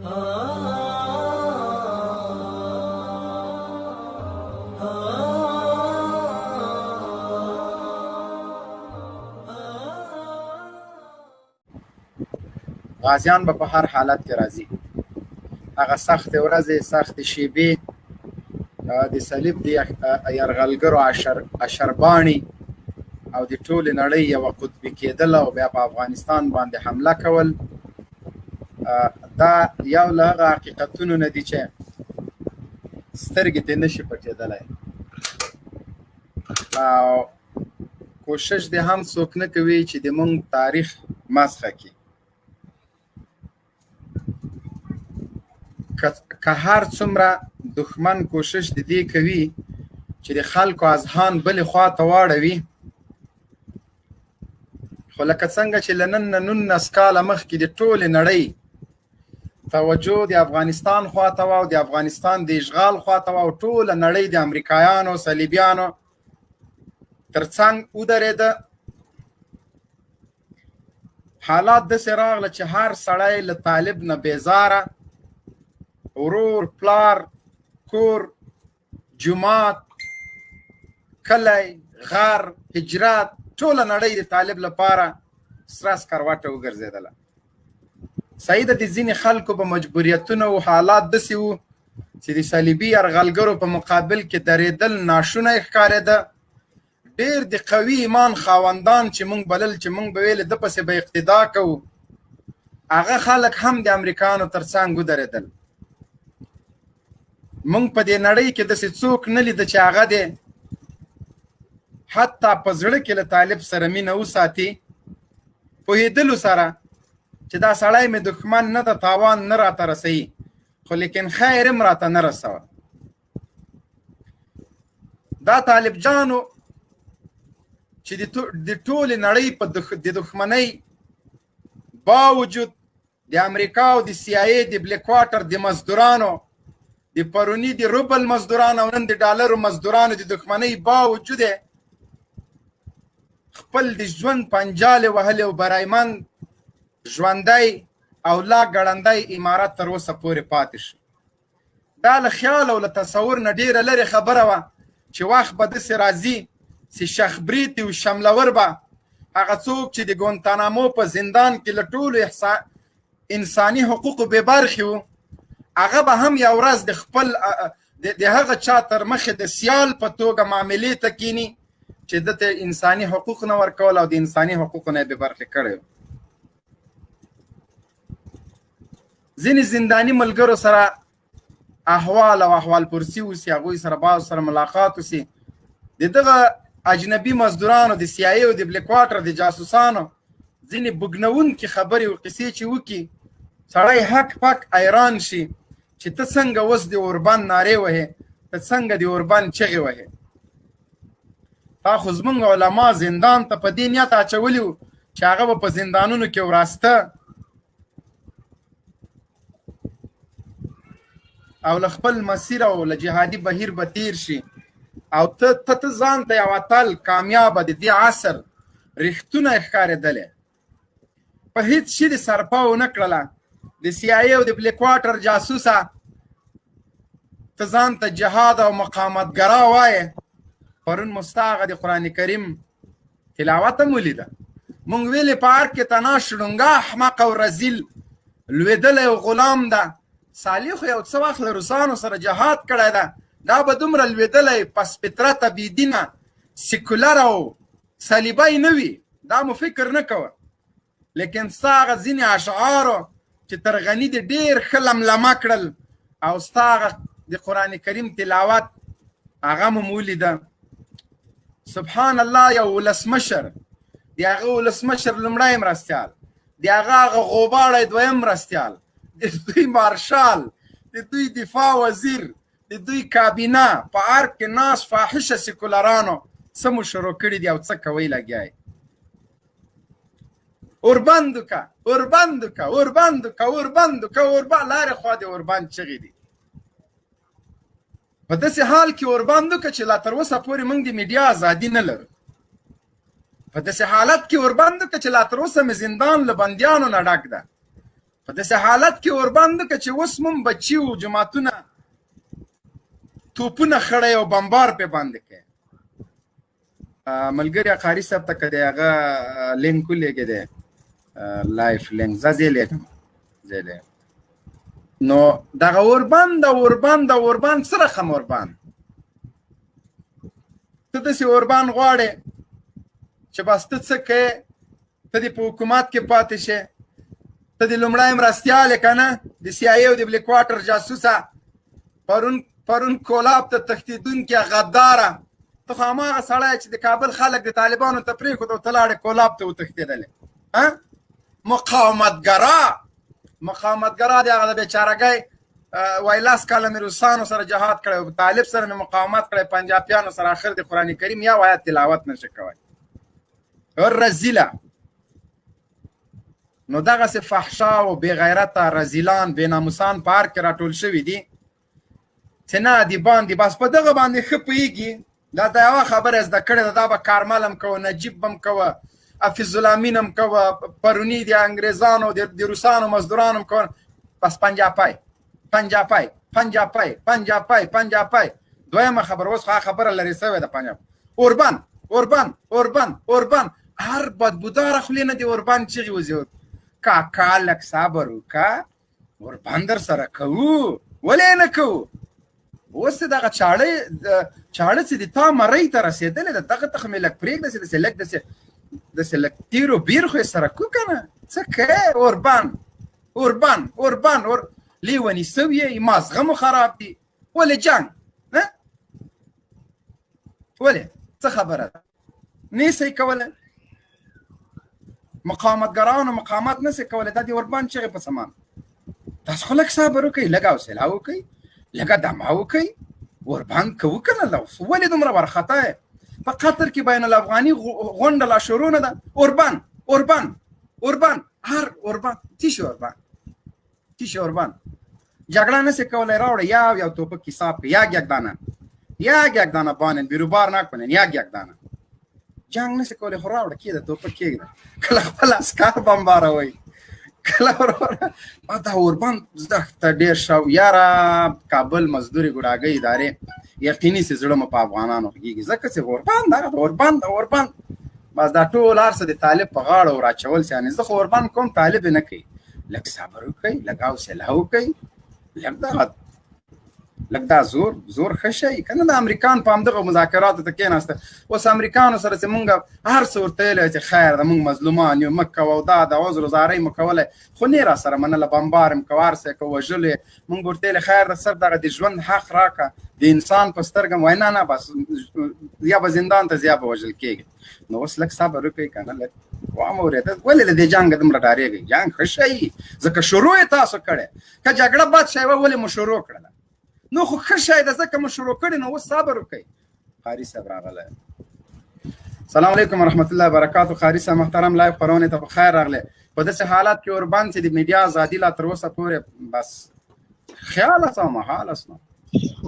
غازیان به په هر حالت کې راځي. هغه سختې ورځې، سختې شیبې، د صلیب د یرغلګرو اشرباڼي او د ټولې نړۍ یوه قطبي کېدل او بیا په افغانستان باندې حمله کول، دا یو له هغه حقیقتونو نه دي چې سترګې ترې نشي پټېدلی او کوشش دې هم څوک نه کوي چې د مونږ تاریخ مسخه کړي. که هر څومره دښمن کوشش د دې کوي چې د خلکو اذهان بلې خوا ته واړوي، خو لکه څنګه چې له نن نه 19 کاله مخکې د ټولې نړۍ توجه د افغانستان خوا ته وه او د افغانستان د اشغال خوا ته وه او ټوله نړۍ د امریکایانو صلیبیانو تر څنګ ودرېده، حالات داسې راغله چې هر سړی له طالب نه بیزاره، ورور، پلار، کور، جومات، کلی، غر، هجرت، ټوله نړۍ د طالب لپاره سره سکروټه وګرځېدله. صحیح ده، د ځینې خلکو په مجبوریتونو او حالات داسې وو چې د صلیبي یرغلګرو په مقابل کې درېدل ناشونی ښکارېده. ډېر د قوي ایمان خاوندان چې مونږ بلل، چې مونږ به ویل ده پسې به اقتدا کوو، هغه خلک هم د امریکانو تر څنګ ودرېدل. مونږ په دې نړۍ کې داسې څوک نه لیده چې هغه دې حتی په زړه کې له طالب سره مینه وساتي، پوهېدلو سره چې دا سړی مې دښمن نه ده، تاوان نه راته رسوي، خو لیکن خیر هم راته نه رسوه. دا طالب جانو چې د ټولې نړۍ په د دښمنۍ باوجود د امریکا او د سی آی ای د بلیک واټر د مزدورانو، د پروني د روبل مزدورانو او نن د ډالرو مزدورانو د دښمنۍ باوجود خپل د ژوند پنجالې وهلې او برایمند ژوندی او لا ګړندی امارت تر اوسه پورې پاتې شو. دا له خیال او له تصور نه ډېره لرې خبره وه چې وخت به داسې راځي چې شخبریتي او شملور به هغه څوک چې د ګونتانامو په زندان کې له ټولو انساني حقوقو بې برخې وو، هغه به هم یو ورځ د خپل د هغه چا تر مخې د سیال په توګه معاملې ته کینی چې ده ته انساني حقوق نه ورکول او د انساني حقوقو نه یې بې برخې کړی. ځینې زنداني ملګرو سره احوال او احوال پرسي وسي، هغوی سره بعضو سره ملاقات وسي، د دغه اجنبي مزدورانو د سي آی او د بلیک واټر د جاسوسانو ځینې بوږنوونکې خبرې او قصې چې وکړي، سړی هک پک حیران شي چې ته څنګه اوس د اوربند نارې وهې، ته څنګه د اوربند چغې وهې. تا خو زمونږ علما زندان ته په دې نیت اچولي وو چې هغه به په زندانونو کې وراسته او له خپل مسیر او له جهادي بهیر به تیر شي، او ته ته ته ځان ته یو اتل کامیابه د دې عصر رښتونی ښکارېدلی، په هیڅ شي دې سرپه ونه کړله. د سي آی او د بلیک واټر جاسوسه، ته ځان ته جهاد او مقامتګرا وایې. پرون مو ستا هغه د قرآن کریم تلاوت هم ولیده. مونږ ویلې په ارګ کې تنا شړونګا احمق او رزیل لوېدلی او غلام ده. صالح خو یو څه وخت له روسانو سره جهاد کړی ده، دا به دومره لوېدلی پس فطرته بېدینه سیکولر او صلیبی نه وي، دا مو فکر نه کوه. لیکن ستا هغه ځینې اشعارو چې تر غني دې ډېر ښه لملمه کړل او ستا هغه د قرآن کریم تلاوت هغه مو ولیده. سبحان الله، یو ولسمشر، د هغه ولسمشر لومړی مرستیال، د هغه هغه غوباړی دویم مرستیال، د دوی مارشال، د دوی دفاع وزیر، د دوی کابینه په ارګ کې ناست فاحشه سیکولرانو څه مو شروع کړي دي او څه کوئ لګیا یې. اوربند وکړه، اوربند وکړه، اوربند وکړه، اوربند وکړه، اوربند، لارې خوا د اوربند چغې دي. په داسې حال کې اوربند وکړه چې لا تر اوسه پورې موږ د میډیا ازادي نه لرو. په داسې حالت کې اوربند وکړه چې لا تر اوسه مې زندان له بندیانو نه ډک ده. په داسې حالت کې اوربند وکړه چې اوس مونږ بچي او جوماتونه توپونه خړی او بمبار پې باندې کوي. ملګری قاري صاحب ته که د هغه لینک ولېږې دی لایف لینک، زه یې لېږم، زه یې لېږم. نو دغه اوربند د اوربند د اوربند څه رقم اوربند؟ ته داسې اوربند غواړې چې بس ته څه کوې، ته دې په حکومت کې پاتې شې، ته دې لومړی مرستیال یې که نه، د سي آی او د بلیک واټر جاسوسه، پرون کولاب ته تښتېدونکې غداره، ته خو هماغه سړی چې د کابل خلک د طالبانو ته پرېښود او ته لاړې کولاب ته وتښتېدلې. مقاومتګرا، مقاومتګرا د هغه د بېچارهګۍ وای 10 کاله مې روسانو سره جهاد کړی او طالب سره مې مقاومت کړی، پنجابیانو سره، اخر د قرآن کریم یو آیت تلاوت نشي کوی. رزیله. نو دغسې فحشا او بې غیرته رزیلان بې ناموسان په ارګ کې راټول شوي دي چې نه ادیبان دي، بس په دغه باندې ښه پوهېږي. دا د یوه خبره زده کړې ده، دا به کارمل هم کوه، نجیب به هم کوه، حفیظ الامین هم کوه، پروني د انګریزانو د روسانو مزدورانو هم کوه. بس پنجاپی پنجاپی پنجاپی پنجاپی پنجاپی. دویمه خبره اوس خو هغه خبره لرې سوې ده، پنجاب اوربند اوربند اوربند اوربند، هر بدبوداره خولې نه د اوربند چیغې وځي. کاکا لږ صبر وکړه، اوربند در سره کوو، ولې نه کوو؟ اوس دغه چاړه چاړه چې د تا مرۍ ته رسېدلې ده، دغه ته خو مې لږ پرېږده چې داسې لږ داسې لږ تېرو بیر خو یې سره کو که نه، څه کوې؟ اوربند اوربند اوربند اور لیوني سوي یې، مازغه مو خراب دي، ولې جنګ؟ ولې؟ څه خبره ده؟ نه سئ کولی، مقاومتګرانو مقاومت نه سئ کولی، دا د اوربند چغې په سامان. تاسو خو لږ صبر وکړئ، لږ حوصله وکړئ، لږه دمه وکړئ، اوربند کوو که نه؟ ولې دومره وارخطا یې؟ په قطر کې بین الافغاني غونډه لا شروع نه ده، اوربند اوربند اوربند، هر اوربند، څه شي اوربند، څه شي اوربند؟ جګړه نه سي کولی، راوړه یو یو توپک حساب کړئ، یک یک دانه، یک یک دانه بانن بیروبار نکنن، یک یک دانه. جنگ نه سي کولی خو راوړه کېده توپک کېږده، کله خپل عسکر بمباروئ، کله وروره دا اوربند زښته ډېر شو. یاره کابل مزدوري ګوډاګۍ ادارې یقیني چې زړه مو په افغانانو خوږېږي، ځکه چې اوربند دغه د اوربند د اوربند بس دا ټول هر څه د طالب په غاړه وراچول سي. یعنې زه خو اوربند کوم، طالب یې نه کوي. لږ صبر وکړئ، لږ حوصله وکړئ، لږ دغه لږ دا زور زور ښه شي که نه. د امریکان په همدغه مذاکراتو ته کېناسته. اوس امریکانو سره چې مونږ هر څه ورته ویلی چې خیر ده، مونږ مظلومان یو، مه کوه او دا د عذر زارۍ مو کولی، خو نه را سره منله، بمبار یې کوه، هر څه یې کوه، وژلو یې. مونږ ورته ویلې خیر ده، صرف دغه د ژوند حق راکړه، د انسان په سترګه وایي نه نه بس یا به زندان ته ځې یا به وژل کېږي. نو اوس لږ صبر وکړئ که نه، لږ وامه اورېده. ولې له دې جنګه دومره ډارېږئ؟ جنګ ښه شی، ځکه شروع یې تاسو کړې. که جګړه بد شی وه ولې مو شروع کړله؟ نو خو ښه شی ده ځکه مو شروع کړې، نو اوس صبر وکړئ. قاري صاحب راغلی. سلام علیکم ورحمت الله وبرکاتو. قاري صاحب محترم، لایو خپرونې ته په خیر راغلی. په داسې حالت کې اوربند چې د میډیا ازادي لا تر اوسه پورې بس خیال است او محال است.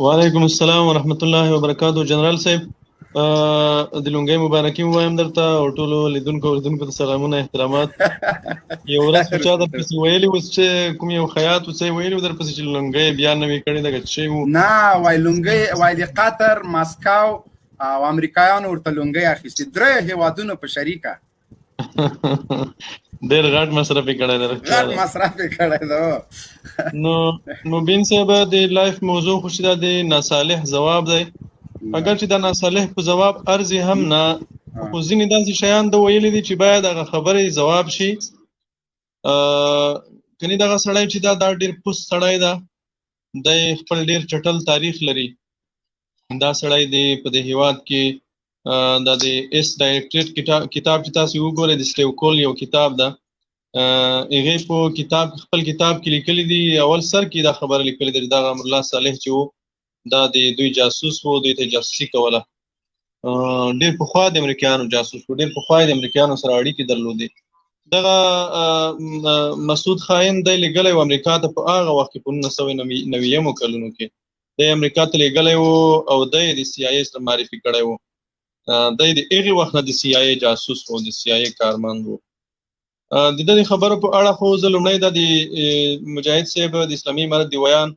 وعلیکم السلام ورحمت الله وبرکاتو. جنرال صاحب د لونګۍ مبارکي وایم درته او ټولو لیدونکو اورېدونکو ته سلامونه احترامات. یو ورځ خو چا درپسې ویلي وو چې کوم یو خیاط و څه یې ویلي وو درپسې چې لونګۍ بیا نوې کړې ده که څه شی وو؟ نه وای لونګۍ وای د قطر، مسکو او امریکایانو ورته لونګۍ اخیستې، درې هېوادونو په شریکه. ډېر غټ مصرف یې کړی دی، رښتیا غټ ده. مصرف یې کړی دی. نو مبین صاحب د لایف موضوع خو چې دا د ناصالح ځواب دی، اګر چې دا ناصالح په ځواب ارزي هم نه، خو ځینې داسې شیان ده ویلي دي چې باید هغه خبرې ځواب شي. کني دغه سړی چې دا ډېر پوست سړی ده، دی خپل ډېر چټل تاریخ لري. دا سړی دی په دې هیواد کې، دا د اس ډایرکټریټ کتاب چې تاسو وګورئ، د سټیو کول یو کتاب ده، هغې په خپل کتاب کې لیکلي دي، اول سر کې دا خبره لیکلې ده چې دغه امرالله صالح چې و دا د دوی جاسوس و، دوی ته جاسوسي کوله. ډېر پخوا د امریکایانو جاسوس و، ډېر پخوا یې د امریکایانو سره اړیکې درلودې. دغه مسعود خاین دی لېږلی و امریکا ته په هغه وخت کې، په نولس سوه نویمو کلونو کې دی امریکا ته لېږلی و او دی د سي آی ای سره معرفي کړی و. دی د هغې وخت نه د سي آی ای جاسوس و، د سي آی ای کارمند و. د دې خبرو په اړه خو زه لومړی د مجاهد صاحب د اسلامي امارت د ویان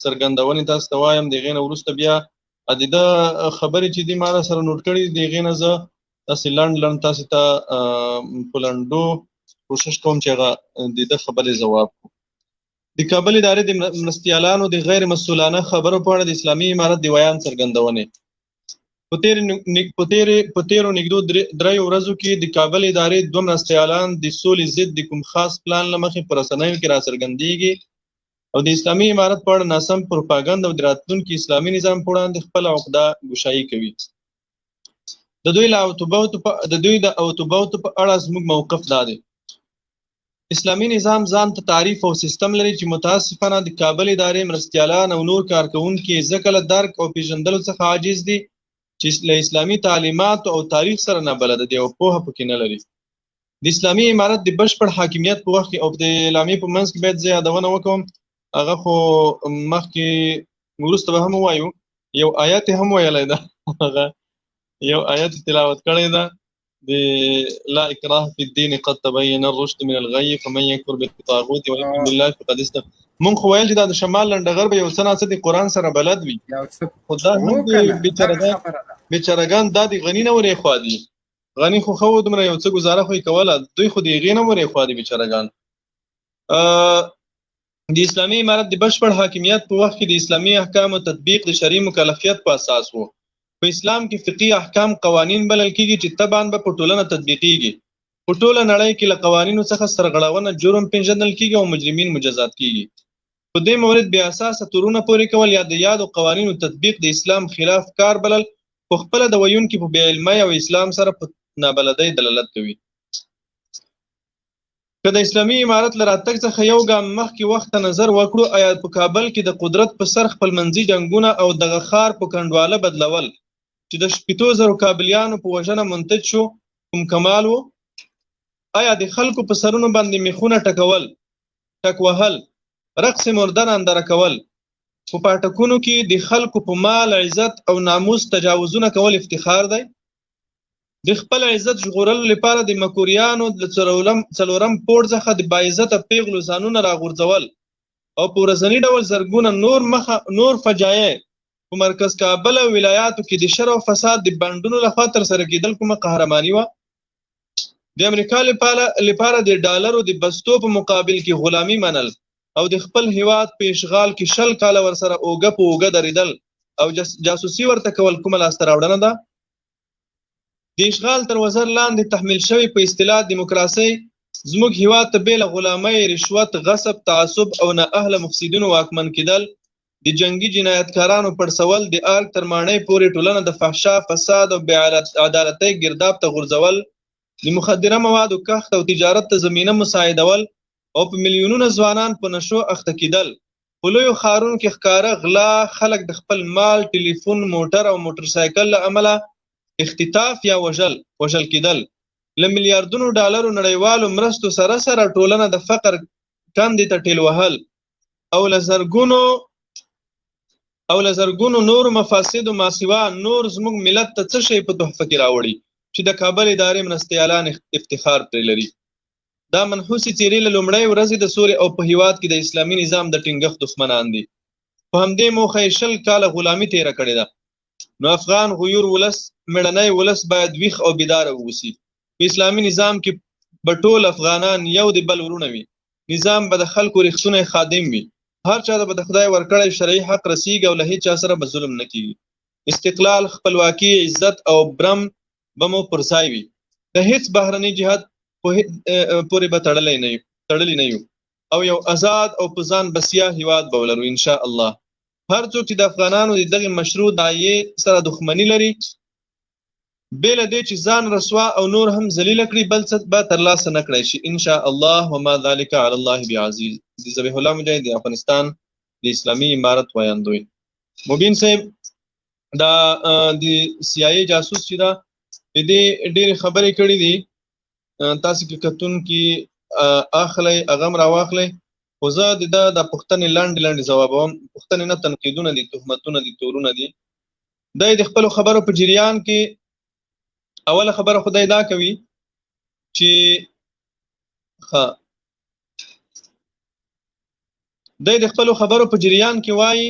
څرګندونې تاسو ته وایم، د هغې نه وروسته بیا د ده خبرې چې دي ما سره نوټ کړي، د هغې نه زه تاسې لنډ لنډ تاسې ته په لنډو کوشش کوم چې هغه د ده خبرې ځواب کړو. د کابل ادارې د مرستیالانو د غیر مسؤلانه خبرو په اړه د اسلامي امارت د ویان څرګندونې. په تېرو نږدو دریو ورځو کې د کابل ادارې دوه مرستیالان د سولې ضد د کوم خاص پلان له مخې په رسنیو کې راڅرګندېږي او د اسلامي امارت په اړه ناسم پروپاګند او د راتلونکي اسلامي نظام په وړاندې خپله عقده ګشایي کوي. د دوی د اوتوبوتو په اړه زموږ موقف دا دی: اسلامي نظام ځان ته تعریف او سیستم لري چې متاسفانه د کابل ادارې مرستیالان او نور کارکوونکي ځکه له درک او پېژندلو څخه عاجز دي چې له اسلامي تعلیماتو او تاریخ سره نه بلد دي او پوهه پکې نه لري. د اسلامي امارت د بشپړ حاکمیت په وخت کې او د اعلامیې په منځ کې باید زه یادونه وکړم، هغه خو مخکې وروسته به هم ووایو، یو آیت هم ویلی ده، هغه یو آیت تلاوت کړی ده د لا اکراه فی الدین قد تبین الرشد من الغی فمن یکفر بالطاغوت ویؤمن بالله فقد استمسک. مونږ خو ویل چې دا د شمال لنډغر به یو څه ناڅه د قرآن سره بلد وي، خو دا هم بیچارهګان دا د غني نه ورېخوا دي. غني خو ښه و، دومره یو څه ګزاره خو یې کوله، دوی خو د هغې نه ورېخوا دي بیچارهګان. د اسلامي امارت د بشپړ حاکمیت په وخت کې د اسلامي احکامو تطبیق د شرعي مکلفیت په اساس وو. په اسلام کې فقهي احکام قوانین بلل کیږي چې طبعا به په ټولنه تطبیقیږي. په ټوله نړۍ کې له قوانینو څخه سرغړونه جرم پېژندل کیږي او مجرمین مجازات کیږي. په دې مورد بې اساسه تورونه پورې کول یا د یادو قوانینو تطبیق د اسلام خلاف کار بلل خو خپله د ویونکي په بې علمۍ او اسلام سره په نابلدۍ دلالت کوي. که د اسلامي امارت له راتګ څخه یو ګام مخکې وخت ته نظر وکړو، آیا په کابل کې د قدرت په سر خپلمنځي جنګونه او دغه ښار په کنډواله بدلول چې د 60,000 کابلیانو په وژنه منتج شو کوم کمال و؟ آیا د خلکو په سرونو باندې میخونه ټکول، ټک وهل، رقص مرده ننداره کول، په پاټکونو کې د خلکو په مال، عزت او ناموس تجاوزونه کول افتخار دی؟ د خپل عزت ژغورلو لپاره د مکوریانو له څلورم پوړ څخه د باعزته پیغلو ځانونه راغورځول او په ورځني ډول زرګونه نور فجایع په مرکز کابل او ولایاتو کې د شر او فساد د بنډونو لخوا ترسره کېدل کومه قهرماني وه؟ د امریکا لپاره د ډالرو د بستو په مقابل کې غلامي منل او د خپل هیواد په اشغال کې 20 کاله ورسره اوږه په اوږه درېدل او جاسوسي ورته کول کومه لاسته راوړنه ده؟ د اشغال تر وزر لاندې تحمیل شوی په اصطلاح دیموکراسۍ زموږ هیواد ته بې له غلامۍ، رشوت، غصب، تعصب او نااهله مفسدینو واکمن کېدل، د جنګي جنایتکارانو پړسول، د ارګ تر ماڼۍ پورې ټولنه د فحشا، فساد او بې عدالتۍ ګرداب ته غورځول، د مخدره موادو کښت او تجارت ته زمینه مساعدول او په میلیونونه ځوانان په نشو اخته کېدل، په لویو ښارونو کې ښکاره غلا، خلک د خپل مال، ټلیفون، موټر او موټرسایکل له امله اختطاف یا وژل کېدل، له میلیاردونو ډالرو نړیوالو مرستو سره سره ټولنه د فقر کندې ته ټیل وهل او له زرګونو نورو مفاسدو ماسوا نور زموږ ملت ته څه شی په تحفه کې راوړي چې د کابل ادارې مرستیالان افتخار پرې لري. دا منحوسې څېرې له لومړۍ ورځې د سولې او په هیواد کې د اسلامي نظام د ټینګښت دښمنان دي. په همدې موخه یې 20 کاله غلامي تېره کړې ده. نو افغان غیور ولس، مېړنی ولس باید ویښ او بیداره واوسي. په اسلامي نظام کې به ټول افغانان یو د بل وروڼه وي. نظام به د خلکو رښتونی خادم وي. هر چا ته به د خدای ورکړی شرعي حق رسیږي او له هیچا سره به ظلم نه کیږي. استقلال، خپلواکي، عزت او برم به مو پر ځای وي. د هیڅ بهرني جهاد پورې به تړلی نه یو او یو ازاد او په ځان بسیا هیواد به ولرو ان شاء الله. هر څوک چې د افغانانو د دغې مشروع داعیې سره دښمني لري، بې له دې چې ځان رسوا او نور هم ذلیله کړي، بل څه به ترلاسه نه کړای شي ان شاء الله. وما ذلک علی الله بعزیز. د ذبیح الله مجاهد د افغانستان د اسلامي امارت ویاندوی. مبین صاحب، دا د سي آی ای جاسوس چې ده، د دې ډېرې خبرې کړې دي. تاسو کې کتونکي اخلئ، هغه هم راواخلئ. خو زه د ده د پوښتنې لنډې لنډې ځوابوم. پوښتنې نه، تنقیدونه دي، تهمتونه دي، تورونه دي. دی د خپلو خبرو په جریان کې اوله خبره خدای دا کوي چې ښه، دی د خپلو خبرو په جریان کې وایي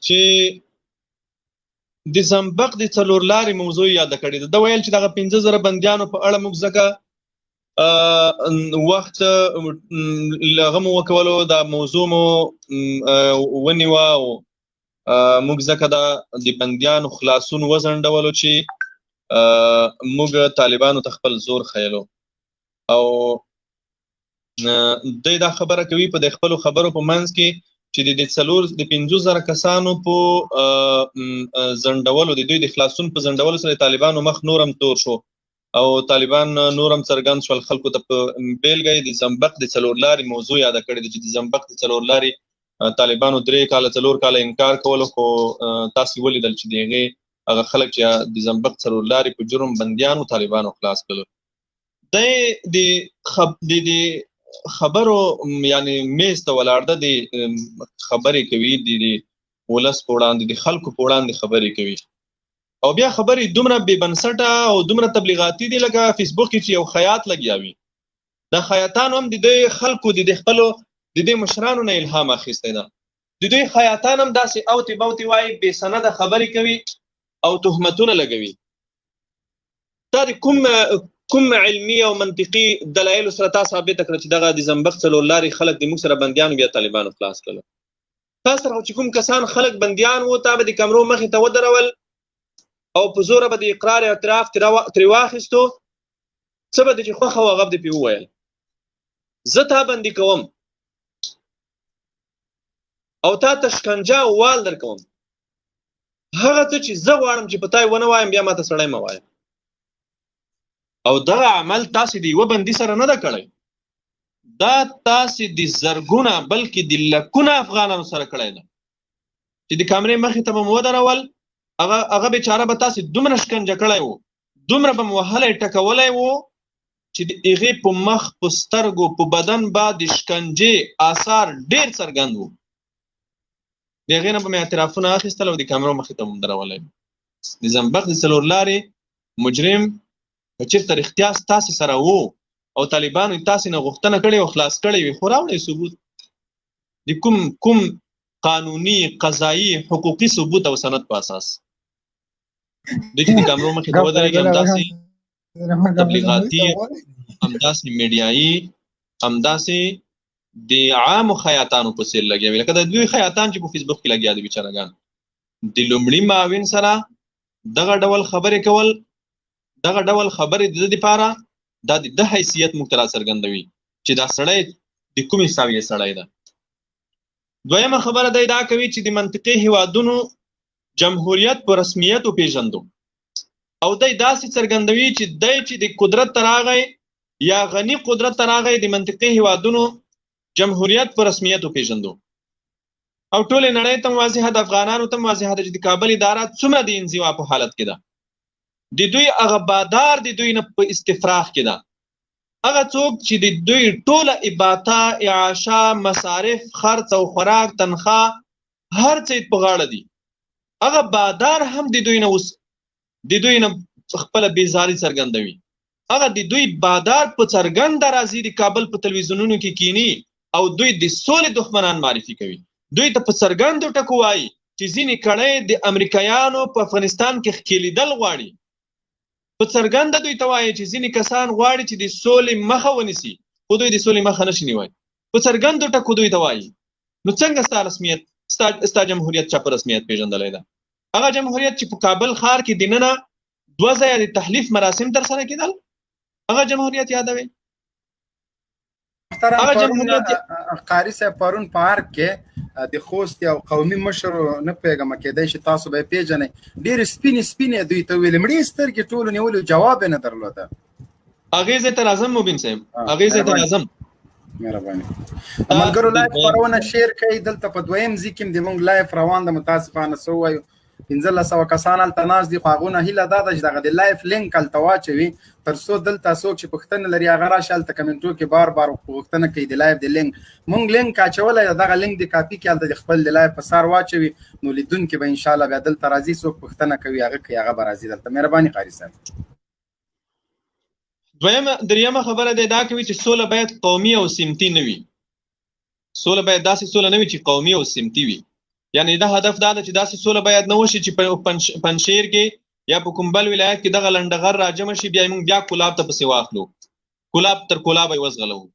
چې د زنبق د څلور لارې موضوع یاده کړې ده. ده ویل چې دغه 5000 بندیانو په اړه موږ ځکه وخت هغه مو وکولو، دا موضوع مو ونیوه او موږ ځکه دا د بندیانو خلاصون وځنډولو چې موږ طالبانو ته خپل زور ښیلو. او دی دا خبره کوي په د خپلو خبرو په منځ کې چې د 5000 کسانو په ځنډولو، د دوی د خلاصون په ځنډولو سره طالبانو مخ نورم تور شو او طالبان نورم څرګند شول خلکو ته. په بېلګه یې د زنبق د څلور لارې موضوع یاده کړې ده چې د زنبق د څلور لارې طالبانو 3 کاله 4 کاله انکار کولو، خو تاسې ولیدل چې د هغې هغه خلک چې د زنبق څلور لارې په جرم بندیانو طالبانو خلاص کړل. دی د خبرو یعنی میز ته ولاړ ده، د خبرې کوي، د ولس په وړاندې، د خلکو په وړاندې خبرې کوي، او بیا خبرې دومره بې بنسټه او دومره تبلیغاتي دي لکه فیسبوک کې چې یو خیاط لګیا وي. دا خیاطان هم د دې خلکو د دې خپلو د دې مشرانو نه الهام اخیستی ده. د دوی خیاطان هم داسې اوتې بوتې وایي، بې سنده خبرې کوي او تهمتونه لګوي. دا د کوم علمي او منطقي دلایلو سره تا ثابته کړه چې دغه د زنبق څلور لارې خلک د موږ سره بندیان بیا طالبانو خلاص کړل؟ تا سره چې کوم کسان خلک بندیان وو، تا به د کمرو مخې ته ودرول او په زوره به د اقرار اعتراف ترې واخیستو، څه به دې چې خوښه وه هغه به دې پرې وویل. زه تا بندي کوم او تا ته شکنجه او وال درکوم، هغه څه چې زه غواړم چې په تا یې ونه وایم بیا ما ته سړی مه وایه. او دغه عمل تاسې د یوه بندي سره نه ده کړی، دا تاسې د زرګونه بلکې د لکونه افغانانو سره کړی ده چې د کامرې مخې ته به مو ودرول، هغه بیچاره به تاسې دومره شکنجه کړی و، دومره به مو وهلی ټکولی و چې د هغې په مخ، په سترګو، په بدن به د شکنجې آثار ډېر څرګند وو. د هغې نه به مې اعترافونه اخیستل او د کامرو مخې ته مو درولی. د زنبق د څلور لارې مجرم که چېرته رښتیا ستاسې سره وو او طالبانو یې تاسې نه غوښتنه کړې او خلاص کړی وي، خو راوړئ ثبوت د کوم کوم قانوني، قضایي، حقوقي ثبوت او سند په اساس. دوی چې د کامرو مخې ته ودرېږي همداسې تبلیغاتي، همداسې میډیایي، همداسې د عامو خیاطانو په څېر لګیا وي، لکه د دوی خیاطان چې په فیسبوک کې لګیا دي بیچارهګان. د لومړي معاون سره دغه ډول خبرې کول، دغه ډول خبرې د ده دپاره دا د ده حیثیت موږ ته راڅرګندوي چې دا سړی د کومې ساویې سړی ده. دویمه خبره دی دا کوي چې د منطقې هیوادونو جمهوریت په رسمیت وپېژندو، او دی داسې څرګندوي چې دی چې د قدرت ته راغی یا غني قدرت ته راغی د منطقې هیوادونو جمهوریت په رسمیت وپېژندو. او ټولې نړۍ ته واضحه ده، افغانانو ته واضحه ده چې د کابل اداره څومره د انزوا په حالت کې ده. د دوی هغه بادار د دوی نه په استفراغ کې ده، هغه څوک چې د دوی ټوله اباطه، اعاشه، مصارف، خرڅ او خوراک، تنخوا، هر څه یې په غاړه دي، هغه بادار هم د دوی نه اوس د دوی نه خپله بیزاري څرګندوي. هغه د دوی بادار په څرګنده راځي د کابل په تلویزیونونو کې کینی او دوی د سولې دښمنان معرفي کوي. دوی ته په څرګندو ټکو وایي چې ځینې کړۍ د امریکایانو په افغانستان کې ښکېلېدل غواړي. په څرګنده دوی ته وایي چې ځینې کسان غواړي چې د سولې مخه ونیسي، خو دوی د سولې مخه نشي نیوای. په څرګندو ټکو دوی ته وایي. نو څنګه ستا رسمیت، ستا جمهوریت چا په رسمیت پېژندلی ده؟ هغه جمهوریت چې په کابل ښار کې دننه 2 ځایه د تحلیف مراسم ترسره کېدل، هغه جمهوریت یادوي؟ محترم پرون قاري صاحب پرون په ارګ کې د خوست یو قومي مشر، نه پوهېږم کېدای شي تاسو به یې پېژنئ، ډېرې سپینې سپینې دوی ته ویلې، مړې سترګې ټولو نیولې، جواب یې نه درلوده. هغې ځای ته راځم مبین صاحب، هغې ځای ته راځم. مهرباني. ملګرو live خپرونه share کړئ، دلته په دویم ځای کې د موږ live روان ده، متاسفانه څه ووایو 1500 کسان هلته ناست دي، خو هغو نه هیله دا ده چې دغه د live link هلته واچوي تر څو دلته څوک چې پوښتنه لري هغه راشي هلته کمنټو کې بار بار غوښتنه کوي د live د لینک. مونږ لینک اچولی ده، دغه لینک د کاپي کې هلته د خپل د live په سر واچوي، نو لیدونکي به انشاءالله بیا دلته راځي، څوک پوښتنه کوي هغه کوي، هغه به راځي دلته. مهرباني قاري صاحب. دویمه دریمه خبره دی دا کوي چې سوله باید قومي او سمتي نه وي. سوله باید داسې سوله نه وي چې قومي او سمتي وي. یعنی دا هدف دا ده چې داسې سوله باید نه وشي چې په پنجشیر کې یا په کوم بل ولایت کې دغه لنډغر راجمع شي، بیا موږ بیا کولاب ته پسې واخلو، کولاب تر کولابه یې وځغلوو.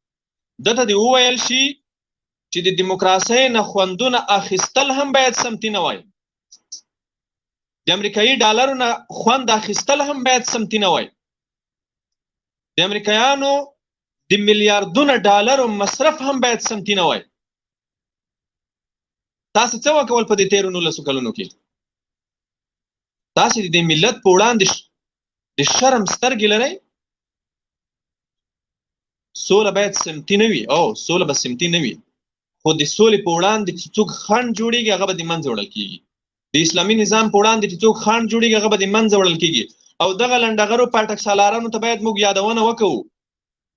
ده ته دې وویل شي چې د دیموکراسۍ نه خوندونه اخیستل هم باید سمتي نه وای، د امریکایي ډالرو نه خوند اخیستل هم باید سمتي نه وای، د امریکایانو د میلیاردونه ډالرو مصرف هم باید سمتي نه وای. تاسو څه وکول په دې تیرو 19 کلونو کې؟ تاسو د دې ملت په وړاندې د شرم سترګې لرئ؟ سوله باید سمتي نه وي، او سوله به سمتي نه وي، خو د سولې په وړاندې چې څوک خنډ جوړیږي هغه به د منځه وړل کیږي. د اسلامي نظام په وړاندې چې څوک خنډ جوړیږي هغه به د منځه وړل کیږي. او دغه لنډغرو پاټک سالارانو ته باید موږ یادونه وکړو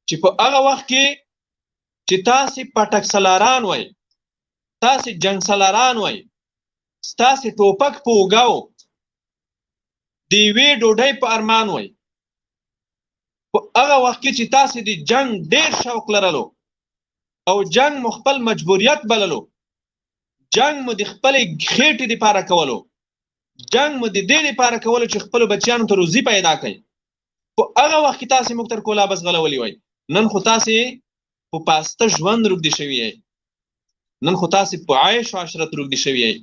چې په هغه وخت کې چې تاسې پاټک سالاران وای، تاسې جنګ سالاران وای، ستاسې ټوپک په اوږه و، د یوې ډوډۍ په ارمان وای، په هغه وخت کې چې تاسې د جنګ ډېر شوق لرلو او جنګ مو خپل مجبوریت بللو، جنګ مو د خپلې خېټې دپاره کولو، جنګ مو د دې دپاره کولو چې خپلو بچیانو ته روزي پیدا کړئ، په هغه وخت کې تاسې موږ تر کولابه ځغلولي وای. نن خو تاسې په پاسته ژوند روږدي شوي یئ، نن خو تاسې په عیش او عشرت روږدي شوي یئ،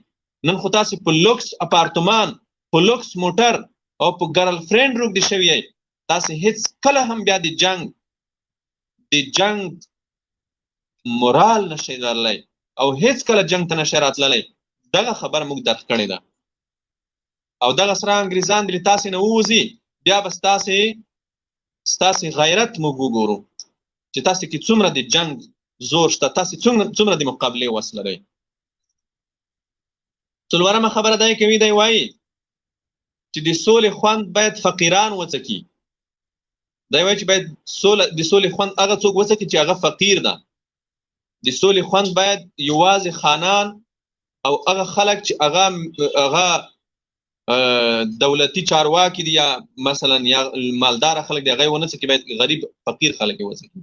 نن خو تاسې په لوکس اپارتمان، په لوکس موټر او په ګرل فرند روږدي شوي یئ. تاسې هیڅ کله هم بیا د جنګ مورال نشئ لرلی او هیڅ کله جنګ ته نشئ راتللی. دغه خبره موږ درک کړې ده. او دغه سره انګریزان دې تاسې نه ووځي، بیا به ستاسې غیرت موږ وګورو چې تاسې کې څومره د جنګ زور شته، تاسې څومره د مقابلې وس لرئ. څلورمه خبره دی کوي، دی وایي چې د سولې خوند باید فقیران وڅکي. دی وایي چې باید د سولې خوند هغه څوک وڅکي چې هغه فقیر ده. د سولې خوند باید یوازې خانان او هغه خلک چې هغه دولتي چارواکي دي یا مثلا یا مالدار خلک دي، هغه یې ونه څکي، باید غریب فقیر خلک یې وڅکي.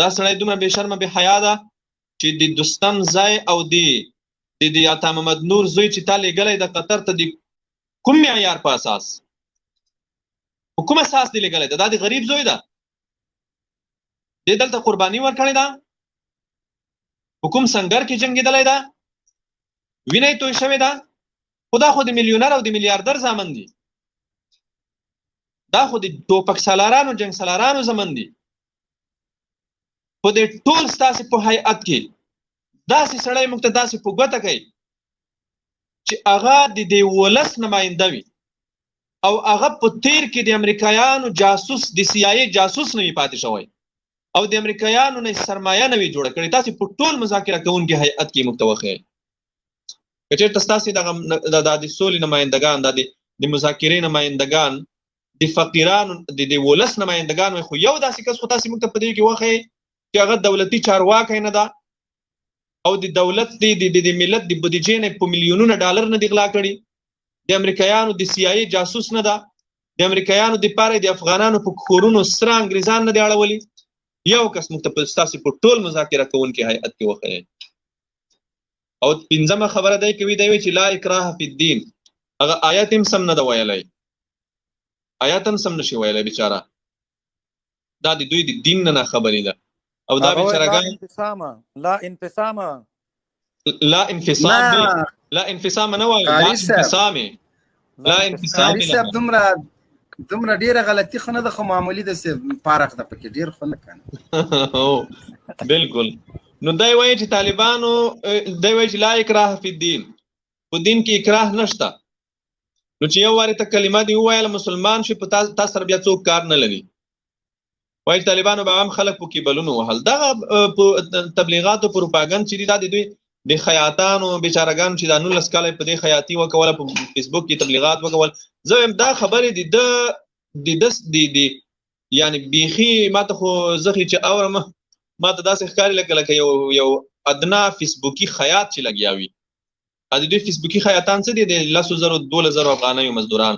دا سړی دومره بې شرمه بې حیا ده چې د دوستم ځای او د د عطا محمد نور زوی چې تا لېږلی د قطر ته د کوم معیار په اساس، په کوم اساس دی لېږلی ده؟ دا د غریب زوی ده، دې دلته قرباني ورکړې ده، په کوم سنګر کې جنګېدلی ده، وینه یې توی شوې ده. خو دا خو د میلیونر او د میلیاردر زامن دي، دا خو د ټوپک سالارانو جنګ سالارانو زامن دي. خو د ټول ستاسې په هیئت کې داسې سړی موږ ته داسې په ګوته کوي چې هغه د دې ولس نماینده وي او هغه په تیر کې د امریکایانو جاسوس، د سي آی ای جاسوس نه وي پاتې شوی او د امریکایانو نه سرمایه نه وي جوړه کړې. تاسې په ټول مذاکره کوونکي هیئت کې موږ ته وښیئ. که چېرته ستاسې دغه د سولې نمایندګان، دا د مذاکرې نمایندګان، د فقیرانو، د ولس نمایندګان وي، خو یو داسې کس خو تاسې موږ ته په دې کې وښیئ چې هغه دولتي چارواکی نه ده او د دولت د ملت د بودیجې نه په میلیونونه ډالر نه دی غلا کړي، د امریکایانو د سي آی ای جاسوس نه ده، د امریکایانو دپاره د افغانانو په کورونو سره انګریزان نه دی اړولي. یو کس موږ ته ستاسې په ټول مذاکره کوونکي هیئت کې وښیئ. او پنځمه خبره دی کوي، دی وایي چې لا اکراه فی الدین، هغه آیت هم سم نه ده ویلی، آیت هم سم نشي ویلی بیچاره. دا د دوی د دین نه ناخبري ده. او دا بیچارهګان لا انفصام، لا انفصام، لا انفصام نه وایي، لا انفصام، لا انفصام. صاحب دومره ډیره غلطي خو نه ده، خو معمولي ده، پارک ده پکې ډیر خو نه کنه. بالکل. نو دی وایي چې طالبانو، دی وایي چې لا اکراه فی الدین، په دین کې اکراه نشته. نو چې یو وارې ته کلمه دی وویله مسلمان شي، په تا سره بیا څوک کار نه لري. وایي طالبانو به عام خلک په کیبلونو وهل. دغه په تبلیغاتو پروپاګند چې دي، دا د دوی د خیاطانو بیچارهګانو چې دا 19 کاله په دې خیاطي وکوله، په فیسبوک کې تبلیغات وکول. زه وایم دا خبرې د ده د ده د د یعنې بیخي ما ته خو زه چې اورم ما ته داسې ښکاري لکه یو ادنا فیسبوکي خیاط چې لګیا وي. د دوی فیسبوکي خیاطان څه دي؟ د 10,000 12,000 افغانیو مزدوران.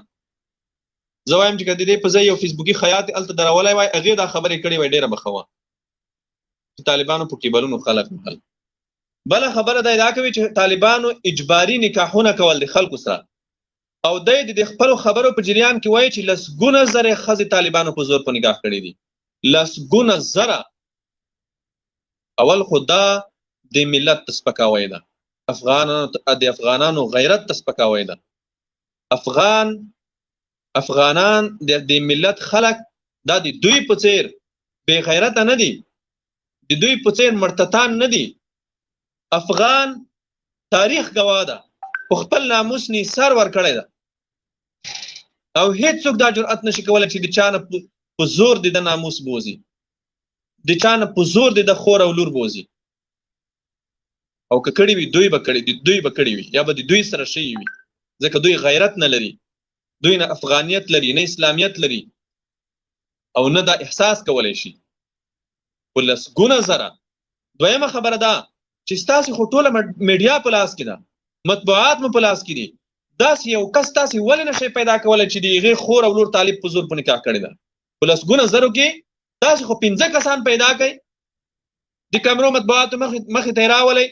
زه وایم چې که د دې په ځای یو فیسبوکي خیاط هلته درولی وای، هغې دا خبرې کړې وای، ډېره به ښه وه چې طالبانو په کیبلونو خلک وهل. بله خبره دا ادعا کوي چې طالبانو اجباري نکاحونه کول د خلکو سره، او دی د خپلو خبرو په جریان کې وایي چې لسګونه زره ښځې طالبانو په زور په نکاح کړې دي. لسګونه زره. اول خو دا د ملت ته سپکاوی ده، افغانانو د افغانانو غیرت ته سپکاوی ده. افغانان د ملت خلک دا د دوی په څیر بې غیرته نه دي، د دوی په څیر مرتتان نه دي. افغان تاریخ ګواه ده، په خپل ناموس نی سر ورکړی ده، او هیڅوک دا جرأت نشي کولی چې د چا نه په زور د ناموس بوزي، د چا نه په زور د خور او لور بوزي. او که کړي وي دوی به کړي، دوی به کړي وي یا به د دوی سره شوي وي، ځکه دوی غیرت نه لري، دوی نه افغانیت لري، نه اسلامیت لري، او نه دا احساس کولی شي. په لسګونه زره. دویمه خبره ده چې ستاسې خو ټوله میډیا په لاس کې ده، مطبوعات مو په لاس کې دي، داسې یو کس تاسې ولې نه شئ پیدا کولی چې د هغې خور او لور طالب په زور په نکاح کړې ده؟ په لسګونه زرو کې تاسې خو 5 کسان پیدا کړئ، د کمرو مطبوعاتو مخې ته یې راولئ،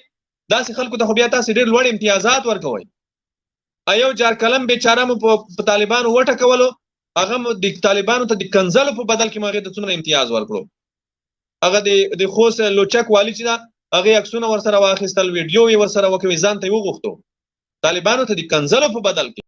داسې خلکو ته خو بیا تاسې ډېر لوړ امتیازات ورکوئ. یو جار قلم بیچاره مو په طالبانو وټکولو، هغه مو د طالبانو ته د کنځلو په بدل کې مو هغې ته څومره امتیاز ورکړو. هغه د خوست لوچک والي چې ده، هغې عکسونه ورسره واخیستل، ویډیو یې ورسره وکړې، ځان ته یې وغوښتو. طالبانو ته د کنځلو په بدل کې.